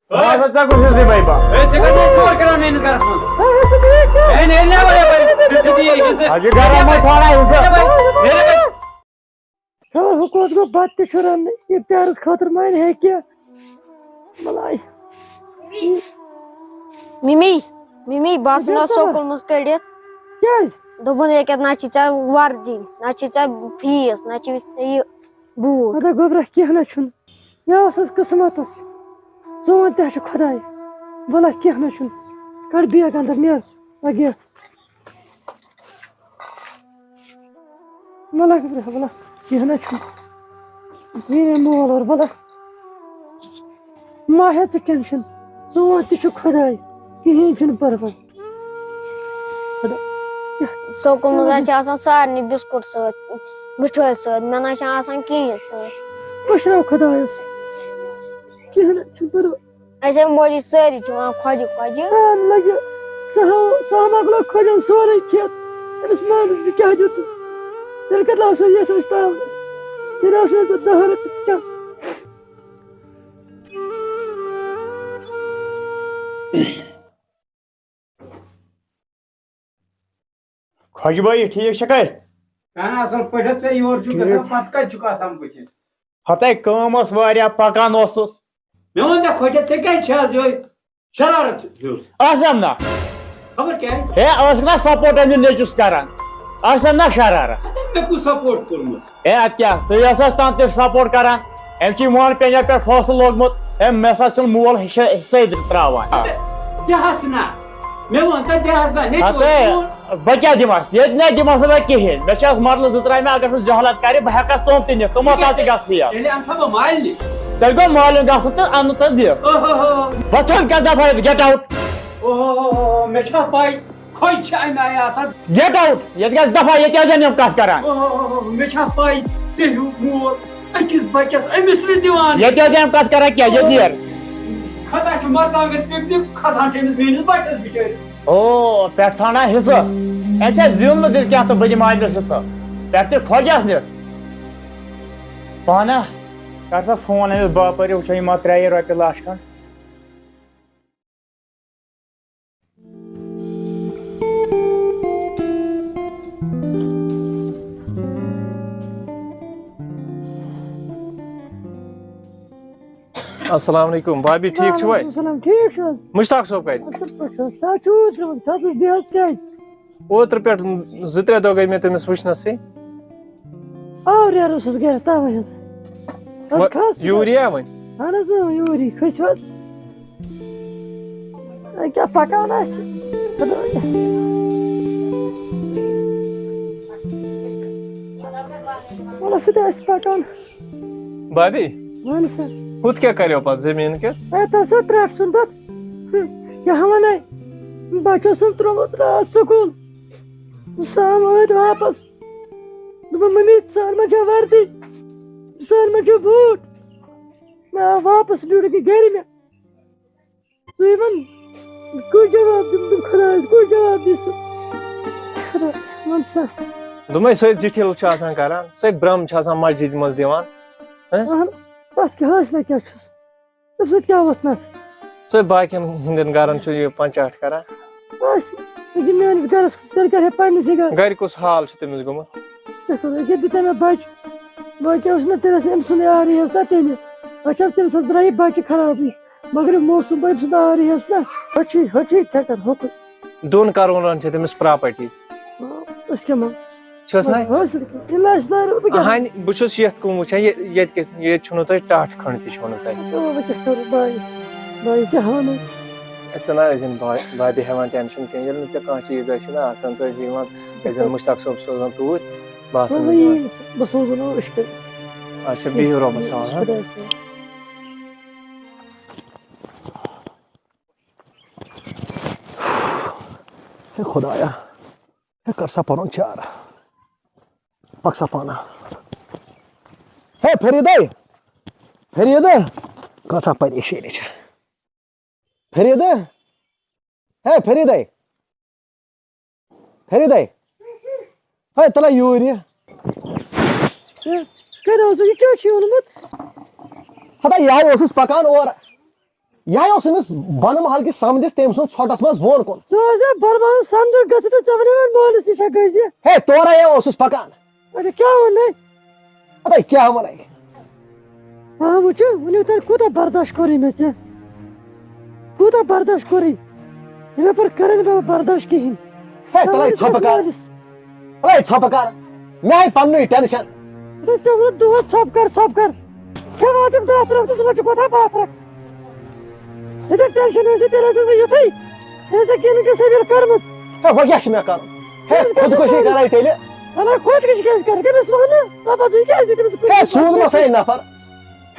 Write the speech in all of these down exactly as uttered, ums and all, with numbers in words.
بہٕ ہسا ژےٚ کُس حصہٕ دِمے بہٕ؟ ہے، ژےٚ کَتہِ چھُکھ ژور کران میٲنِس گرس منٛز؟ ہے، نیر نیر بہٕ یپٲرۍ۔ ژےٚ چھِ دِیہِ حصہٕ۔ اَتہِ چھُ گرم وۄنۍ ژھانڈان حصہٕ۔ نیر یپٲرۍ۔ نیر یپٲرۍ۔ خبر ہُہ کوٚت گوٚو، بَتہٕ تہِ چھُ رَننٕے، اِفطارَس خٲطرٕ ما اَنہِ ہے کینٛہہ؟ بَلاے۔ مِمی، مِمی، بہٕ آسہٕ نہ سکوٗل منٛز کٔڑِتھ۔ کیٛازِ؟ دوٚپُن، ییٚکیٛاہ نہ چھِ ژےٚ وردی، نہ چھِ ژےٚ فیٖس، نہ چھِ ژےٚ یہِ بوٗٹھ۔ اَدٕ گوٚبرا، کینٛہہ نہ چھُنہٕ۔ مےٚ اوس حظ قٕسمتَس۔ ژٕ وَن تہِ ہا چھُ خۄداے۔ وَلہ کینٛہہ نہ چھُنہٕ۔ کَڑ بیگ اَندَر، نیر۔ لَگہِ۔ وَلہ، وَلہ، وَلہ، کینٛہہ نہ چھُنہٕ۔ یہِ مول اور وَلہ۔ مہ ہےٚ ژٕ ٹٮ۪نشَن۔ ژٕ وَن تہِ چھُ خۄداے۔ کِہیٖنۍ چھُنہٕ پَرواے۔ خۄدا۔ سکوٗل منٛز حظ چھِ آسان سارنٕے بِسکوٗٹ سۭتۍ، مِٹھٲے سۭتۍ، مےٚ نہ حظ چھِ آسان کِہیٖنۍ سۭتۍ۔ مٔشراو خۄدایَس۔ کِہیٖنۍ نہ چھُنہٕ پَرواے۔ اَسہِ ہے مٔجۍ سٲری چھِ وَنان خۄجہِ، خۄجہِ۔ آ، مےٚ لَگہِ سُہ ہاو-، سُہ ہاو مۄکلو خۄجَن سورُے کھٮ۪تھ۔ أمِس مٲلِس بہٕ کیٛاہ دیُتُس؟ تیٚلہِ کَتہِ لاگہٕ سا یَتھ أسۍ تاونَس؟ تیٚلہِ آسہٕ نہٕ ژےٚ دَہ رۄپیہِ تہِ کانٛہہ۔ خۄجہِ بھٲیی، ٹھیٖک چھکھے؟ اہن اصل پٲٹھۍ، ژےٚ یور چھُکھ ٹھیٖک۔ گژھان، پتہٕ کتہِ چھُکھ آسان بٕتھِ؟ ہتے کٲم ٲس واریاہ، پکان اوسُس۔ مےٚ وَن تہٕ خۄجہِ، ژےٚ کیٛازِ چھِ آز یِہوٚے شرارت ہیوٚر؟ آسم نا۔ خبر کیٛازِ؟ ہے، ٲسکھ نا سپورٹ أمِس نیٚچوِس کران؟ آسم نا شرارت؟ مےٚ کُس سپورٹ کوٚرمُت؟ ہے، ادٕ کیٛاہ، ژٕ ٲسَس تَنہٕ تہِ سپورٹ کران۔ أمۍ چھُے مون پینجر پٮ۪ٹھ فٲصلہٕ لوگمُت۔ أمۍ مےٚ سا چھُنہٕ مول حصہٕ، حصہٕ دراوان۔ تہٕ دِہَس نا۔ مےٚ وَن تہٕ دِہَس نا، نیٚچوٗ ہتے، چون۔ بہٕ کیٛاہ دِمَس؟ ییٚتہِ نہ دِمَس نہٕ بہٕ کِہیٖنۍ۔ مےٚ چھِ اَتھ مَرلہٕ زٕ ترٛےٚ، مےٚ اگر سُہ جہالت کَرِ، بہٕ ہٮ۪کَس توٚم تہِ نِتھ۔ توٚمَل تَل تہِ گژھٕ فیل۔ تیٚلہِ اَنہٕ سا بہٕ مالنہِ۔ تیٚلہِ گوٚو مالیُن گژھُن تہٕ اَنہٕ تہٕ دِس۔ اوہوہو۔ بہٕ چھَس گژھٕ دَفعہ ییٚتہِ، get out۔ اوہوہو، مےٚ چھا پَے؟ کھوٚج چھِ اَمہِ آیہِ آسان۔ Get out! ییٚتہِ گژھ دفعہ، ییٚتہِ ٲسۍ زَن یِم کَتھ کران۔ اوہ، مےٚ چھا پَے، ژےٚ ہیوٗ مول أکِس بَچَس أمِس نہٕ دِوان۔ ییٚتہِ ٲسۍ زَن یِم کَتھ کران کیٛاہ؟ ییٚتہِ نیر۔ خطا چھُ مرژٕوانٛگن پِکنِک کھسان چھِ أمِس میٛٲنِس بَچَس بِچٲرِس۔ او، پٮ۪ٹھ ژھانڈان حصہٕ۔ أمۍ چھا زیوٗنمُت تیٚلہِ کینٛہہ تہٕ بہٕ دِمہٕ أمِس حصہٕ۔ پٮ۪ٹھ تہِ کھۄجَس نِس۔ پانہ کر سا فون أمِس باپٲرۍ، وٕچھو یہِ ما ترٛایہِ رۄپیہِ لَچھ کھنٛڈ۔ السلام علیکم بھابھی، ٹھیٖک چھِوٕ؟ وعلیکم السلام، ٹھیٖک چھِو حظ؟ مشتاق صٲب کَتہِ؟ اَصٕل پٲٹھۍ چھِو حظ؟ سُہ حظ چھُ اوٗرۍ ترٛٲومٕژ، کھَس حظ بیٚہہ حظ کیٛازِ؟ اوترٕ پٮ۪ٹھ زٕ ترٛےٚ دۄہ گٔے مےٚ تٔمِس وٕچھنَسٕے۔ آوریر اوسُس گرِ، تَوَے حظ۔ وۄنۍ کھس یوٗرۍ یا وۄنۍ؟ اَہَن حظ، اۭں، یوٗرۍ۔ کھٔسِو حظ۔ اے، کیٛاہ پَکان آسہِ؟ خۄدایا۔ وَلہٕ سُہ تہِ آسہِ پَکان۔ بھابھی، وَن سا۔ ہُتھ کیٛاہ کَریو پَتہٕ زٔمیٖن کِس؟ اے، تَس ہا ترٛٹھ سُنٛد تَتھ۔ ہُہ، کیٛاہ وَنَے؟ بَچَس سُنٛد ترٛوومُت راتھ سکوٗل۔ سُہ آو ٲدۍ واپَس۔ دوٚپُن، "مٔمی، ژٕ اَن مےٚ چھا وردی؟ ژٕ اَن مےٚ چھا بوٗٹھ؟" مےٚ آو واپس بیوٗٹھ أکیٛاہ گرِ مےٚ۔ ژٕ وَن، کُس جواب دِمہٕ بہٕ خۄدایَس؟ کُس جواب دِیہِ سُہ؟ خۄدا، وَن سا۔ دوٚپمَے، سُے زِٹھِل چھُ آسان کران، سُے برٛم چھُ آسان مسجدِ منٛز دِوان۔ ہہ؟ اَہَن، تَتھ کیٛاہ حٲصِلہ کیٛاہ چھُس؟ تَمہِ سۭتۍ کیٛاہ ووٚتھ نَس؟ ژٕ باقین ہٕنٛدٮ۪ن گرن چھُ یہِ پنچاٹ کران۔ بس، یہِ چھُ میٲنِس گرس کُن، تیٚلہِ کرِ ہے پننِسٕے گرس۔ گرِ کُس حال چھُ تٔمِس گوٚمُت؟ کیٛاہ کرو، ییٚکیٛاہ دیُت مےٚ بچہِ۔ باقی اوس نہٕ تٔمِس أمۍ سُنٛد یارٕے یٲژ نا تیٚلہِ۔ وۄنۍ چھَس تٔمِس حظ درٛایہِ بچہِ خرابٕے۔ مگر یہِ موسم پَتہٕ سُہ دارٕے ہٮ۪س نا۔ ہۄچھُے، ہۄچھُے ژھٮ۪ٹَن ہۄکُن۔ دۄن کرورن چھِ تٔمِس پراپرٹی۔ أسۍ کیٛاہ منٛگو؟ چھُس نہ؟ حٲصِل کیٛاہ؟ یہِ لَچھ دارِ رۄپیہِ کیٛاہ؟ اہنہِ، بہٕ چھُس یَتھ کُن وٕچھان، یہِ، ییٚتہِ کیٛاہ، ییٚتہِ چھُنہٕ تۄہہِ ٹَٹھ کھٔنٛڈ تہِ چھُنہٕ تۄہہِ۔ تہٕ وۄنۍ کیٛاہ کَرو بھاے؟ بھاے کیٛاہ وَنو؟ ہے، ژٕ نہ ٲسۍزِن بھاے، بھابھی ہٮ۪وان ٹٮ۪نشَن کینٛہہ، ییٚلہِ نہٕ ژےٚ کانٛہہ چیٖز آسی نہ آسان، ژٕ ٲسۍزِ یِوان، ٲسۍزٮ۪ن مُشتاق صٲب سوزان توٗرۍ، بہٕ آسہٕ وۄنۍ نہٕ یِوان۔ یی، بہٕ سوزو نہٕ أسۍ کٔرِتھ۔ اچھا، بِہِو رۄبَس حوالہٕ، ہہ؟ خۄدایَس حوالہٕ۔ ہے خۄدایا، ہے کر سا پنُن چارٕ۔ پک سا پانہ۔ ہے فریٖدے، فریٖدٕ، کۭژاہ پریشٲنی چھےٚ۔ فریٖدٕ، ہے فریٖدے، فریٖدے، ہے تَلہ یوٗرۍ یہِ۔ ہے، کَتہِ اوسُکھ؟ یہِ کیٛاہ چھُ اوٚنمُت؟ ہتا یِہوٚے اوسُس پکان اورٕ۔ یِہوٚے اوس أمِس بۄنہٕ محل کِس سمدِس تٔمۍ سُنٛد ژھۄٹس منٛز بۄن کوٚرمُت۔ ژٕ اوسکھ بۄنہٕ محل سمدُن گٔژھِتھ تہٕ ژےٚ وَنیٛومَے مٲلِس نِش ہا گٔژھۍ یہِ۔ ہے، تورے ہے اوسُس پکان۔ اَدٕ کیٛاہ ووٚنُے؟ اَدٕ کیٛاہ وَنَے؟ آ، وٕچھِو، وٕنیُک تام کوٗتاہ برداش کوٚرُے مےٚ ژےٚ؟ کوٗتاہ برداش کوٚرُے؟ یہِ مےٚ پَتہٕ کَرَے نہٕ بہٕ برداش کِہیٖنۍ۔ ہے، تَلَے ژٕ ژھۄپہٕ کَر۔ مٲلِس۔ تَلَے ژھۄپہٕ کَر۔ مےٚ ہَے پَننُے ٹٮ۪نشَن۔ ہے، ژےٚ ووٚنُتھ دۄہَس ژھۄپہٕ کَر، ژھۄپہٕ کَر۔ کھٮ۪وان چھُکھ دَہ ترٛکھ تہٕ صُبحَس چھُکھ وۄتھان باہ ترٛکھ۔ ہے، ژےٚ ٹٮ۪نشَن ٲسٕے، تیٚلہِ ٲسٕس بہٕ یُتھُے۔ ہے، ژےٚ کِنہٕ کہِ سٔبیٖل کٔرمٕژ۔ ہے، وۄنۍ کیٛاہ چھِ مےٚ کَرُن؟ ہے، خودکُشی کَرَے تیٚلہِ۔ اَلے، خودکُشی کیٛازِ کَرٕ؟ کٔمِس وَنہٕ؟ دَپان ژٕ کیٛازِ کٔمِس کُن ہے، سوٗزمَس ہے نفر۔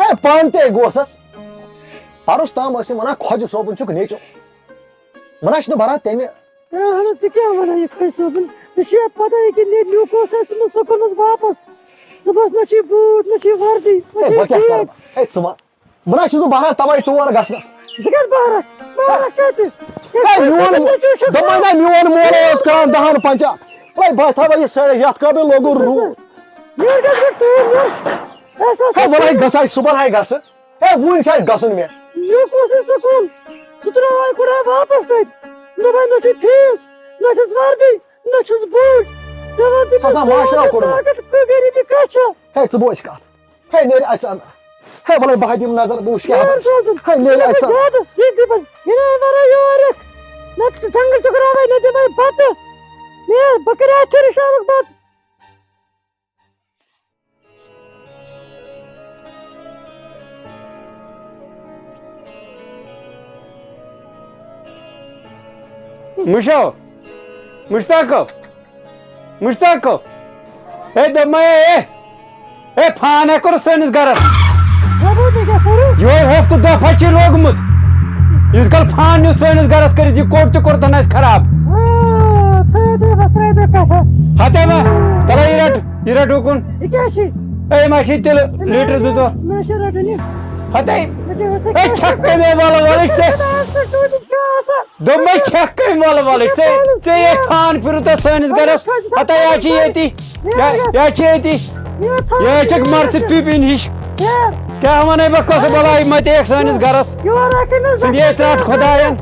ہے، پانہٕ تہِ گوسَس۔ پَرُس تام ٲسۍ یِم وَنان، خۄجہِ صٲبُن چھُکھ نیٚچوٗ۔ وَنان چھُنہٕ بَران تَمہِ۔ ہے، اَہَنُو، ژٕ کیٛاہ وَنان یہِ خۄجہِ صٲبُن؟ ژےٚ چھُے اَتھ پَتہ، یہِ کہِ نیٚچوٗ اوس اَسہِ سُہ مےٚ سکوٗلَس واپَس۔ دوٚپمَس، نہ چھُے بوٗٹھ، نہ چھُے وردی، نہ ہے، چھُے بہٕ کیٛاہ کِہیٖنۍ۔ کَرٕ؟ ہے، ژٕ وَن۔ بہٕ نہ چھُس نہٕ بہران توے تور گژھنس۔ ژٕ کیٛازِ بہرکھ؟ بہرکھ کتہِ؟ ہے، میون، دوٚپمَے نہ، میون مول اوس کران دَہَن پنٛژاہ۔ ہے، بہٕ تھاوٕ یہِ سایڈس، یَتھ قٲبِل لوگُن روٗد۔ یہِ گژھِ مےٚ ٹوٗر نیُن۔ اَسہِ ہسا ہے، وَلہٕ ہے، گژھٕ ہے، صُبحن ہے گژھٕ۔ ہے، وُنہِ چھُ اَسہِ گژھُن مےٚ۔ یہِ کُس یہِ سکوٗل؟ سُہ ترٛاوہاے کُڑا واپس تَتہِ۔ دوٚپمَے نہ چھُے فیٖس، نہ چھُس وردی، نہ چھُس بوٗٹھ۔ ژےٚ وَن تہٕ ژٕ ہسا مےٚ، ماشرا کوٚرمُت۔ طاقت کٔر غریٖبی کَتہِ چھےٚ؟ ہے، ژٕ بوز کَتھ۔ ہے، نیرِ اَژٕ اَنٛدر۔ ہے، وَلَے بہٕ ہا دِمہٕ نظر، بہٕ وٕچھٕ کیٛاہ یور بَنہِ۔ سوزُن۔ ہے، نیرِ یہِ اَژٕ اَنٛدر۔ زیادٕ، یہِ دِمَن۔ یہِ نہٕ وَرٲے یور یِکھ۔ نہ ژٕ ژھنٛگٕل ٹُکراوَے، نہ دِمَے بَتہٕ۔ نیر، بہٕ کَرٕ اَتھ ژھٕرِ شامُک بَتہٕ۔ مُشو، مُشتاقو، مُشتاقو، ہے دوٚپمَے، ہے، ہے، فان ہے کوٚرُتھ سٲنِس گَرَس۔ یِہوٚے ہفتہٕ دۄہ پھَچہِ لوگمُت۔ یُس کَل فان نیوٗ سٲنِس گَرَس کٔرِتھ، یہِ کوٚٹ تہِ کوٚرتھَن اَسہِ خراب۔ ہتے ما، تَلے یہِ رَٹ، یہِ رَٹ ہُکُن۔ ہے، یہِ ما چھِ تیٚلہِ لیٖٹر زٕ ژور۔ ہتے، ہے، چھَکھ کَمہِ وَلہٕ وَلٕچ ژےٚ؟ دوٚپمَے چھَکھ کٔمۍ وَلہٕ وَلٕے؟ ژےٚ، ژےٚ یے فان پھِرُت اَتھ سٲنِس گَرَس۔ ہَتا یا چھِ ییٚتی، یا، یا چھِ ییٚتی۔ یہِ چھَکھ مَرژٕ پِپِنۍ ہِش۔ کیٛاہ وَنَے بہٕ، کۄس بَلاے مَتیکھ سٲنِس گَرَس؟ ژٕ دِیے ترٛٹھ خۄدایَن۔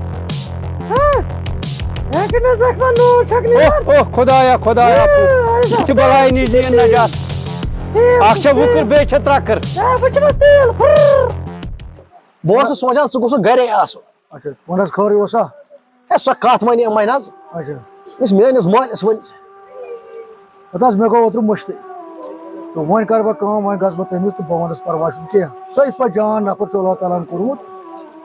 اوہ، اوہ، خۄدایا، خۄدایا، یہِ تہِ بَلاے نِش دِیِن نجات۔ اَکھ چھےٚ وُکٕر، بیٚیہِ چھےٚ ترٛکٕر۔ بہٕ اوسُس سونٛچان، ژٕ گوٚژھُکھ گَرے آسُن۔ اچھا، وَن حظ، خٲرٕے اوسا؟ ہے، سۄ کَتھ وَنے مےٚ حظ۔ اچھا۔ أمِس میٛٲنِس مٲلِس ؤنۍ زِ۔ ہَتہٕ حظ، مےٚ گوٚو اوترٕ مٔشتٕے۔ تہٕ وۄنۍ کَرٕ بہٕ کٲم، وۄنۍ گژھٕ بہٕ تٔمِس تہٕ بہٕ وَنَس، پَرواے چھُنہٕ کینٛہہ۔ سُہ یِتھ پٲٹھۍ جان نفر چھُ اللہ تعالیٰ ہَن کوٚرمُت،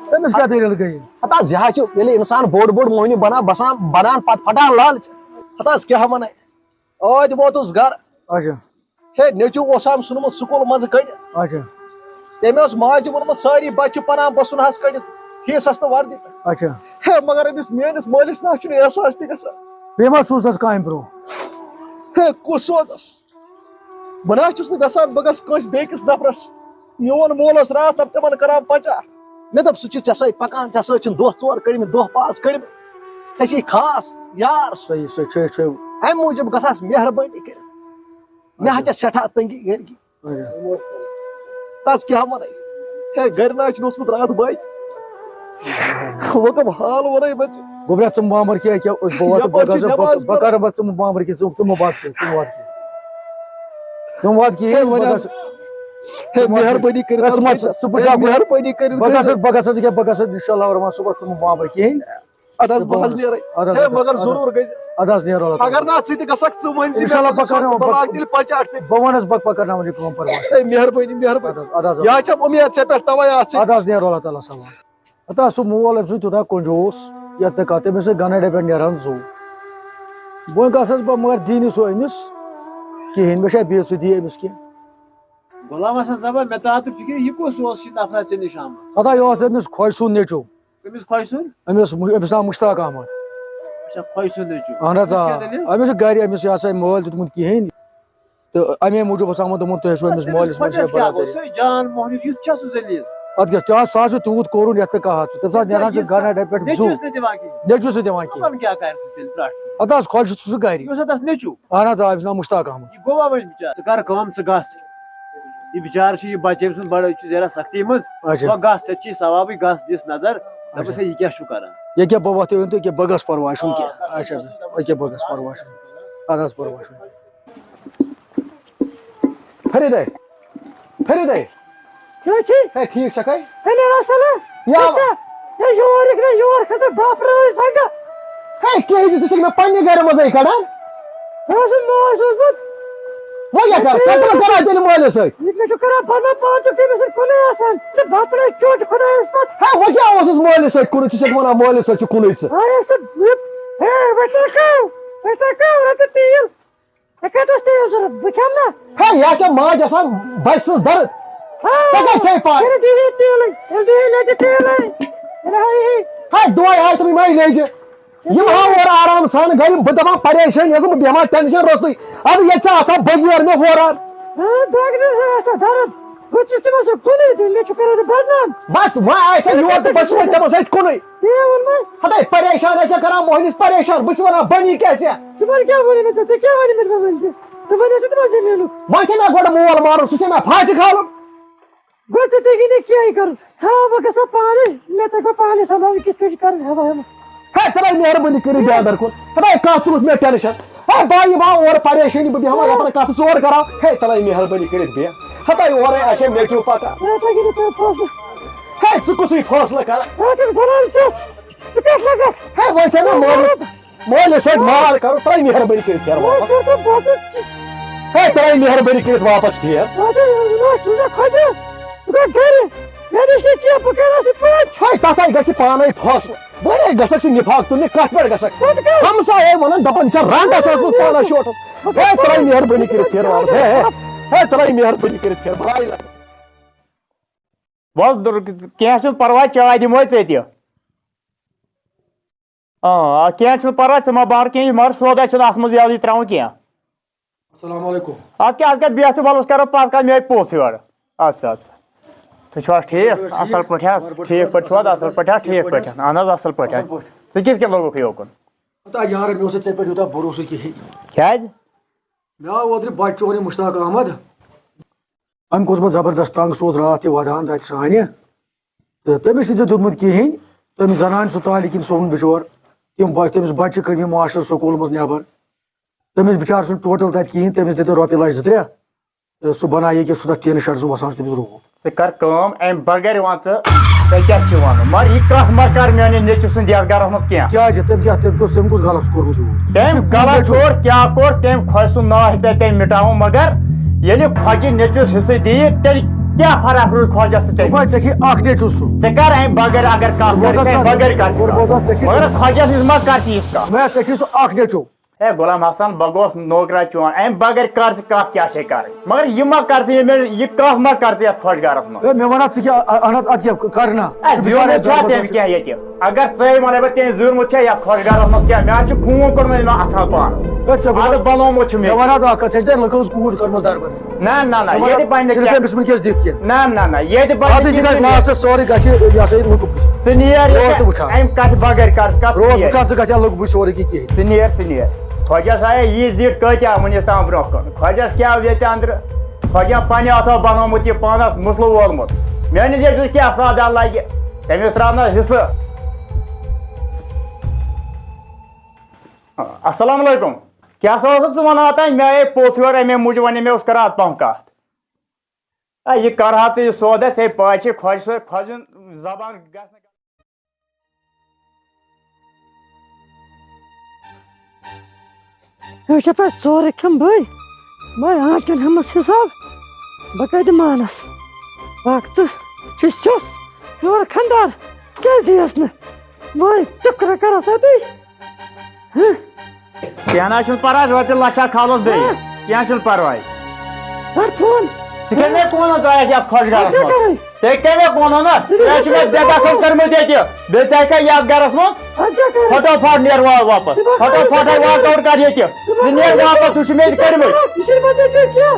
تٔمِس کیٛاہ دٔلیٖل گٔیے؟ ہَتہٕ حظ، یہِ حظ چھُ، ییٚلہِ اِنسان بوٚڑ بوٚڑ موہنیوٗ بَنان، بَسان، بَنان پَتہٕ پھَٹان لالچ۔ ہَتہٕ حظ، کیٛاہ وَنَے؟ ٲدۍ ووتُس گَرٕ۔ اچھا۔ ہے، نیٚچوٗ اوس آمُت ژھُنمُت سکوٗل منٛزٕ کٔڑِتھ۔ اچھا۔ تٔمۍ اوس ماجہِ ووٚنمُت، سٲری بَچہِ پَران، بہٕ ژھُنہَس کٔڑِتھ فیٖسَس تہٕ وردی پٮ۪ٹھ۔ اچھا۔ ہے، مگر أمِس میٛٲنِس مٲلِس نہ حظ چھُنہٕ احساس تہِ گژھان۔ بیٚیہِ ما سوٗزنَس کامہِ برٛونٛہہ؟ ہے، کُس سوزَس؟ بہٕ نہ حظ چھُس نہٕ گژھان، بہٕ گژھٕ کٲنٛسہِ بیٚکِس نفرَس۔ میون مول اوس راتھ تام تِمَن کران پچار۔ مےٚ دوٚپ، سُہ چھُ ژےٚ سۭتۍ پَکان، ژےٚ سۭتۍ چھِنہٕ دۄہ ژور کٔڑمٕتۍ، دۄہ پانٛژھ کٔڑمٕتۍ۔ ژےٚ چھے خاص یار۔ صحیح، صحیح، چھُ، چھُ۔ اَمہِ موٗجوٗب گژھ آس مہربٲنی کٔرِتھ۔ مےٚ حظ چھےٚ سٮ۪ٹھاہ تنٛگی گرِکی۔ اچھا۔ تَس کیٛاہ وَنَے؟ ہے، گرِ نہ حظ چھُنہٕ اوسمُت راتھ بَے۔ وۄنۍ کَم حال وَنَے بہٕ ژےٚ؟ گوٚبرا، ژٕ مہٕ بامبر کینٛہہ، کیٛاہ، أسۍ، بہٕ واتہٕ، بہٕ یَپٲرۍ چھِ بہٕ گژھٕ، بہٕ، نٮ۪ماز بہٕ پَران۔ کَرٕ، بہٕ، ژٕ مہٕ بامبر کینٛہہ، ژٕ، ژٕ مہٕ واتہٕ کینٛہہ، ژٕ مہٕ واتہٕ کینٛہہ۔ ژٕ مہٕ واتہٕ کینٛہہ۔ ہے، وۄنۍ حظ، ہے، ژٕ مہٕ واتہٕ مہربٲنی کٔرِتھ ہے، ژٕ حظ مہٕ، گٔژھۍ، ژٕ بہٕ ہے، چھُس، مہربٲنی کٔرِتھ بہٕ گٔژھۍ۔ گژھٕ، بہٕ گژھٕ، ییٚکیٛاہ بہٕ گژھٕ، اِنشاء اللہ الرحمن، صُبحس ژٕ مہٕ بامبر کِہیٖنۍ۔ اَدٕ حظ، بہٕ حظ نیرَے۔ اَدٕ حظ، ہے، اَدٕ حظ، مگر اَدٕ حظ۔ ضروٗر گٔژھۍ۔ اَدٕ حظ، نیرو اللہ اگر تعالیٰ۔ نہ ژٕ تہِ گژھکھ، ژٕ ؤنۍ زِ اِنشاء اللہ مےٚ، بہٕ کَرناوَن، بہٕ لاگہٕ تیٚلہِ پَچہِ اَتھٕ۔ بہٕ وَنَس، بہٕ، بہٕ کَرناوَن یہِ کٲم پَرواے۔ ہے، مہربٲنی، مہربٲنی۔ اَدٕ حظ، اَدٕ حظ۔ یا چھَم اُمید ژےٚ پٮ۪ٹھ، تَوَے آسہٕ۔ اَدٕ حظ، نیرو اللہ تعالیٰ سوال۔ ہتا سُہ مول أمۍ سُنٛد تیوٗتاہ کنجوٗس، یَتھ نہٕ کانٛہہ، تٔمِس ٲسۍ گَنَے ڈَبہِ پٮ۪ٹھ نیران زُو۔ وۄنۍ گژھس بہٕ مگر دِنہِ سُہ أمِس کِہیٖنۍ، مےٚ چھا بیٚیہِ سُہ دِیہِ أمِس کینٛہہ؟ غلام حسن صٲبا، مےٚ تاو تہٕ فِکرِ، یہِ کُس اوس یہِ نفرا ژےٚ نِش آمُت؟ ہتا یہِ اوس أمِس خۄجہِ سُنٛد نیٚچوٗ۔ أمِس خۄجہِ سُنٛد؟ أمِس، أمِس ناو مُشتاق احمد۔ اچھا، خۄجہِ سُنٛد نیٚچوٗ۔ اہن حظ، أمِس آ۔ کیٛاہ دٔلیٖل؟ أمِس چھُ گَرِ، أمِس یہِ ہسا یہِ مٲلۍ دیُتمُت کِہیٖنۍ۔ تہٕ اَمے موٗجوٗب اوس آمُت دوٚپمُت، تُہۍ ٲسِو أمِس مٲلِس منٛز خۄجَس کیٛاہ گوٚو؟ برادٔری۔ سُہ جان موہنیوٗ یُتھ چھا سُہ ذلیٖل؟ اَدٕ کیٛاہ، تہِ حظ، سُہ حظ چھُ تیوٗت کوٚرُن یَتھ تہٕ کَتھ چھُ۔ تٔمِس حظ نیران چھُ نیٚچوِس گَنَے نہ، ڈَبہِ پٮ۪ٹھ نیٚچوِس زُو۔ نہٕ دِوان کِہیٖنۍ۔ نیٚچوِس نہٕ دِوان کِہیٖنۍ۔ پَتہٕ کیٛاہ کَرِ سُہ تیٚلہِ برٛٹھ سۭتۍ؟ اَدٕ حظ، خۄجہِ چھُ سُہ گَرِ۔ یہِ اوس اَتھ نیٚچوٗ۔ اَہَن حظ، آ، أمِس چھُ ناو مُشتاق احمد۔ یہِ گوٚوا وۄنۍ بِچارٕ؟ ژٕ کَر کٲم، ژٕ گژھ۔ یہِ بِچارٕ چھُ، یہِ بَچہٕ أمۍ سُنٛد بَڑٕ، أسۍ چھِ زیران سختی منٛز۔ اچھا۔ وۄنۍ گژھ، ژےٚ چھی ثوابٕے، گژھ دِس نظر، دَپُس، اچھا۔ ہے، یہِ کیٛاہ چھُ کران؟ ییٚکیٛاہ بہٕ وَتھٕ، ؤنۍ تہٕ ییٚکیٛاہ بہٕ گژھٕ، پَرواے چھُنہٕ آ، کینٛہہ۔ گژھ، اچھا، گژھ، گژھ۔ ییٚکیٛاہ بہٕ گژھٕ، پَرواے چھُنہٕ۔ اَدٕ حظ، پَرواے چھُنہٕ۔ فرید ہے، فرید ہے۔ کیٛاہ چھُے؟ ہے، ٹھیٖک چھَکھے؟ ہے، نیرا سَلام۔ یا۔ ژٕ چھا؟ ہے، یور یِکھ نا، یور کھژ بافرٲوٕے سنگا۔ ہے، کیٛازِ ژٕ چھَکھ مےٚ پننہِ گرِ منٛزٕے کڑان؟ ہے، سُہ ماس اوسمُت۔ وۄنۍ کیٛاہ کَرٕ؟ ژٕ کیٛاہ کَران تیٚلہِ مٲلِس سۭتۍ؟ یہِ مےٚ چھُ کران بدنام، پانہٕ چھُ تٔمِس سۭتۍ کُنُے آسان۔ ژٕ بتلے ژوٚٹ خۄدایَس پتھ۔ ہے، وۄنۍ کیٛاہ اوسُس مٲلِس سۭتۍ کُنُے؟ ژٕ چھَکھ وَنان مٲلِس سۭتۍ چھُ کُنُے ژٕ۔ ہے، سُہ، ہے، وۄنۍ ترٛکھ، وۄنۍ ترٛکھ رَتہٕ تیٖل۔ ژےٚ کَتہِ اوس تیٖل ضوٚرَتھ؟ بہٕ کھٮ۪مہٕ نا۔ ہے، یہِ ہا چھےٚ ماجہِ آسان بَچہٕ سٕنٛز دَرٕد۔ ژےٚ کَتہِ چھےٚ پَے؟ تیٚلہِ دِیہِ تیٖلٕے، تیٚلہِ دِیہِ مےٚ تہِ تیٖلٕے۔ تیٚلہِ ہاوِ ہے۔ ہے، دۄہَے ہاوِ تِم یِمَے لیٚجہِ۔ یِم ہاو اورٕ آرام سان گَرِ، بہٕ دَپان پریشٲنی ٲسٕم، بہٕ بیٚہمہٕ ہا ٹٮ۪نشَن روٚستُے۔ اَدٕ ییٚتہِ ژےٚ آسان بٔغیر مےٚ ہورٕ۔ ہاں، ڈاکٹر آسان دَرد۔ بہٕ چھُس تِمَن سۭتۍ کُنُے تہِ، مےٚ چھُ کَران یہِ بدنام۔ بَس، وۄنۍ آسہِ ہا یور تہٕ بہٕ چھُس وۄنۍ تِمَن سۭتۍ کُنُے۔ تی ووٚن مےٚ۔ ہَتَے پریشان آسہِ ہا کَران مۄہنِوِس پریشان، بہٕ چھُس وَنان بَنی کیٛاہ ژےٚ؟ تِمَن کیٛاہ وَنہٕ مےٚ ژےٚ؟ ژےٚ کیٛاہ وَنہٕ مےٚ تِمَن ؤنۍ زِ؟ ژٕ وَنہٕ ژٕ تِمَن زٔمیٖنُک۔ وۄنۍ چھےٚ مےٚ گۄڈٕ مول مارُن، سُہ چھےٚ مےٚ پھاسہِ کھالُن۔ گوٚو ژٕ تہِ گِنٛدِ کینٛہہ کَرُن۔ تھاو بہٕ گژھو پانَے، مےٚ تَگہِ وۄنۍ پانَے سَمبالُن کِتھ کٔنۍ چھُ کَرُن ہٮ۪وان ہٮ۪وان۔ ہے، تَلَے مہربٲنی کٔرِتھ بیٚہہ اَندَر کُن۔ ہَتَے کَتھ تُلُتھ مےٚ ٹٮ۪نشَن۔ ہے، بہٕ یِمہٕ ہا اورٕ پریشٲنی، بہٕ بیٚہمہٕ ہا یَتَن کَتھ ژور کَران۔ ہے، تَلَے مہربٲنی کٔرِتھ بیٚہہ۔ ہَتَے اورَے آسہِ ہا میٚژِو پَکان۔ مےٚ تَگہِ نہٕ تۄہہِ فٲصلہٕ۔ ہے، ژٕ کُسٕے فٲصلہٕ کَران؟ ژٕ چھُکھ زَنان سٕژ۔ ژٕ کَتہِ لَگَکھ؟ ہے، وۄنۍ چھےٚ مےٚ مٲلِس، مٲلِس سۭتۍ مار کَرُن، تَلَے مہربٲنی کٔرِتھ پھیر واپَس۔ ہے، تَلَے مہربٲنی کٔرِتھ واپَس پھیر۔ ہے، تَتھ ہَے گژھِ پانَے فٲصلہٕ۔ وۄنۍ گژھکھ ژٕ نِفاق تُلنہِ، کَتھ پٮ۪ٹھ گژھکھ؟ ژٕ تہِ کَر؟ ہمسایہِ ہے وَنان، دَپان چھِ رَنٛڈَس ٲسمٕژ پانَس شوٹھَس۔ ہے، تَلَے مہربٲنی کٔرِتھ پھیر واپَس۔ ہے، ہے، ہے، تَلَے مہربٲنی کٔرِتھ پھیر واپَس۔ وَلہٕ، کینٛہہ چھُنہٕ پَرواے، چاے دِموے ژےٚ تہِ۔ آ، آ، کینٛہہ چھُنہٕ پَرواے، ژٕ مہ بار کینٛہہ، مگر سودا چھُنہٕ اَتھ منٛز یَلہٕ ترٛاوُن کینٛہہ۔ السلام علیکم۔ اَدٕ کیٛاہ، اَدٕ کیٛاہ، بیٚہہ ژٕ وَلُس کَرو پَتہٕ کَتھ، مےٚ آیہِ پوٚژھ یورٕ۔ اَدٕ سا، اَدٕ سا۔ تُہۍ چھِو حظ ٹھیٖک؟ ٹھیٖک، اَصٕل پٲٹھۍ حظ؟ وارٕ پٲٹھۍ ٹھیٖک پٲٹھۍ چھِو حظ؟ اَصٕل پٲٹھۍ حظ؟ ٹھیٖک پٲٹھۍ۔ اَہَن حظ، اَصٕل پٲٹھۍ۔ اَصٕل پٲٹھۍ۔ ژٕ کِتھ کٔنۍ لوٚگُکھ یوکُن؟ ہتا یارٕ، مےٚ اوس نہٕ ژےٚ پٮ۪ٹھ یوٗتاہ بروسہٕ کِہیٖنۍ۔ کیٛازِ؟ مےٚ آو اوترٕ بَچہٕ چون یہِ مُشتاق احمد۔ أمۍ کوٚرُس بہٕ زبردست تنگ، سُہ اوس راتھ تہِ وَدان تَتہِ سانہِ۔ تہٕ تٔمِس چھُنہٕ ژےٚ دیُتمُت کِہیٖنۍ۔ تٔمِس زنانہِ سُہ طالق یِن سُہ ووٚن بِچور۔ تٔمۍ بَچہٕ، تٔمِس بَچہٕ کٔڑۍ مےٚ ماسٹر سکوٗل منٛز نٮ۪بر۔ تٔمِس بِچارٕ چھُنہٕ ٹوٹل تَتہِ کِہیٖنۍ، تٔمِس دِتۍ رۄپیہِ لَچھ زٕ ترٛےٚ۔ تہٕ سُہ بَنایہِ ییٚکیٛاہ سُہ تَتھ ٹیٖنہٕ شَڈ سُہ وَسان چھُ تٔمِس روٗم۔ ژٕ کر کٲم، اَمہِ بغٲر وَن ژٕ، ژےٚ کیٛاہ چھُے وَنُن؟ مگر یہِ کَتھ مہ کر میٛانہِ نیٚچوِ سٕنٛدِ یَتھ گَرَس منٛز کینٛہہ۔ کیٛازِ؟ تٔمۍ کیٛاہ، تٔمۍ کُس، تٔمۍ کُس غلط چھُ کوٚرمُت یوٗت؟ تٔمۍ سُہ چھُ غلط کوٗر۔ کوٚر، کیٛاہ کوٚر، تٔمۍ خۄش سُنٛد ناو ہیٚژے تٔمۍ مِٹاوُن، مگر ییٚلہِ خۄجہِ نیٚچوِس حِصہٕ دِیہِ، تیٚلہِ کیٛاہ فرق روٗز خۄجَس تہٕ تٔمِس؟ دوٚپمَے، ژےٚ چھے اکھ نیٚچوٗ سُہ۔ ژٕ کر اَمہِ بغٲر اگر کَتھ کَرِ، بوز حظ اَمہِ کَتھ، بغٲر کَتھ بوز حظ، ژےٚ چھے مگر خۄجَس نِش مہ کر ژٕ یِژھ کَتھ۔ دوٚپمَے، ژےٚ چھے سُہ اکھ نیٚچوٗ۔ ہے غلام حسن، بہٕ گوس نوکرا چون، اَمہِ بغٲر کر ژٕ کتھ کیٛاہ چھے کرٕنۍ؟ مگر یہِ ما کر ژٕ، ییٚمہِ، یہِ کتھ ما کر ژٕ یتھ خۄش گرس منٛز؟ ہے، مےٚ وَن حظ ژٕ کیٛاہ، اَ-، اہن حظ، اَدٕ کیٛاہ، کر نا۔ ہے، زیوٗنمُت چھا تٔمۍ کینٛہہ ییٚتہِ؟ اگر ژٕے وَنے بہٕ تٔمۍ زیوٗنمُت چھا یتھ خۄش گرس منٛز کینٛہہ؟ مےٚ حظ چھُ خوٗن کوٚڑمُت أمۍ اتھٕ پانس۔ ہے، ژےٚ گوٚو اَدٕ بنوومُت چھُ مےٚ۔ مےٚ وَن حظ اکھ کتھ، ژےٚ چھِ تَتہِ لٔکٕر ہٕنٛز کوٗر کٔرمٕژ دربٕدر۔ نہ، نہ، نہ، ییٚتہِ بنہِ نہٕ کینٛہہ۔ تٔمِس کیٛاہ دِتھ کینٛہہ؟ نہ، نہ، نہ، ییٚتہِ بنہِ نہٕ کینٛہہ۔ اَدٕ یہِ گژھِ لاسٹَس سورُے گژھِ یہِ ہسا یہِ لُکہٕ بٕتھِ۔ ژٕ نیر روز ییٚتہِ تہِ وٕچھان۔ اَمہِ کَتھِ بغٲر کَر، کَتھ روز نیر۔ وٕچھان، ژٕ گژھِ ہا لُکہٕ بٕتھِ سورُے کینٛہہ کِہیٖنۍ۔ ژٕ نیر، ژٕ نیر۔ خۄجَس آیے یہِ زِٹھ کۭتیٛاہ وٕنِس تام برٛونٛہہ کُن۔ خۄجَس کیٛاہ ویژِ أنٛدرٕ؟ خۄجَن پنٛنہِ اَتھو بَنومُت یہِ پانَس مُسلہٕ وولمُت۔ میٛٲنِس نیٚچوِس کیٛاہ سادہ لَگہِ؟ تٔمِس ترٛاونَس حِصہٕ۔ السلام علیکُم۔ کیٛاہ سا اوسُکھ ژٕ وَنان اوٚتام؟ مےٚ آیے پوٚژھ یورٕ، اَمے موٗجوٗب وَنے مےٚ اوس کَران اَتھ پَہَم کَتھ۔ اے، یہِ کَرٕ ہا ژٕ یہِ سودا، ژےٚ پَے چھے خۄجہِ سۭتۍ، خۄجہِ ہُنٛد زبان گژھِ نہٕ۔ أسۍ چھِ پَتہٕ سورُے کھٮ۪م بٕے، بٕے آنٛچَن ہٮ۪مَس حِساب، بہٕ کَتہِ مانَس؟ اَکھ ژٕ چھُے سیوٚس، یورٕ خنٛدار، کیٛازِ دِیَس نہٕ؟ بٕے ٹُکرٕ کَرَس اَتی۔ ہہ؟ کینٛہہ نہ حظ چھُنہٕ پَرواے، رۄپیہِ لَچھا کھالوس بیٚیہِ۔ ہہ؟ کینٛہہ چھُنہٕ پَرواے۔ ہہ، فون۔ ژٕ کیٛاہ مےٚ ووٚنُتھ ژےٚ آسہِ یَتھ خۄش گرس منٛز؟ ژےٚ کیٛاہ مےٚ ووٚنُتھ نہ؟ ژٕ کیٛاہ چھُکھ مےٚ بے دخل کٔرمٕژ ییٚتہِ؟ بیٚیہِ ژےٚ کیٛاہ یَتھ گرس منٛز؟ اَدٕ کیٛاہ کَرٕ؟ پھٹو پھٹ نیر وا-، واپس۔ ژٕ ما پھٹو کھالکھ پھٹے مےٚ ورک آوُٹ کر ییٚتہِ۔ ژٕ ما ژٕ نیر کھالکھ واپس، ژٕ چھُ مےٚ تہِ کٔرمٕتۍ۔ یہِ چھُنہٕ مےٚ ژےٚ کینٛہہ۔